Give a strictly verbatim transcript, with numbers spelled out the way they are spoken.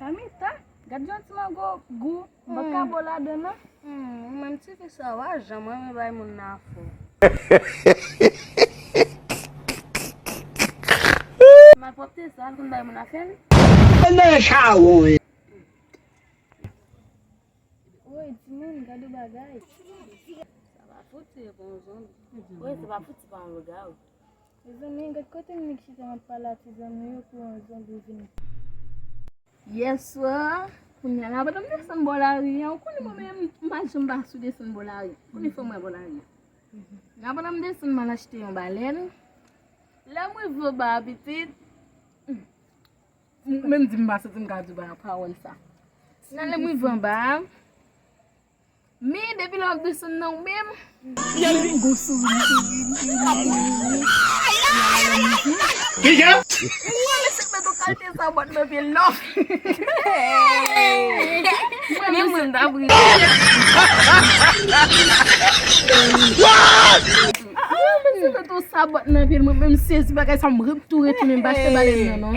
Anita, gad jan ti mango gou, m pa ka bo ladan non. Hmm, ou menm ti fi sa, w a janm renmen bay moun nan afè. Malpwòpte sa, al konn bay moun afè l. Nan chawon. Woy, timoun, gad yon bagay. Sa pa fouti, e pa yon zonbi. Wi, se pa fouti, pa yon lougawou. Mezanmi, gad kote m nik chita m ap pale a ti zanmi yo pou yon zonbi vin. Yèswa, kounye a la, pandan m desann bò lari a, ou konnen mwen menm, m pa janm pa sou desann bò lari. Kounye fò m wè bò lari a. La, pandan m desann, m al achte yon balèn. Lè m rive anba a, pitit, m menm di m pa santi m ka di w ba pawòl sa. Nan lè m rive anba a, men depi lè w ap desann nan ou menm, m gwo souri. Kijan? Mwen se met yon kalite sabòt nan pye l non. Mwen menm mwen ta pri. Mwen se met yon sabòt nan pye l, mwen menm sezi bagay sa, m tou retounen m pa achte balèn nan non.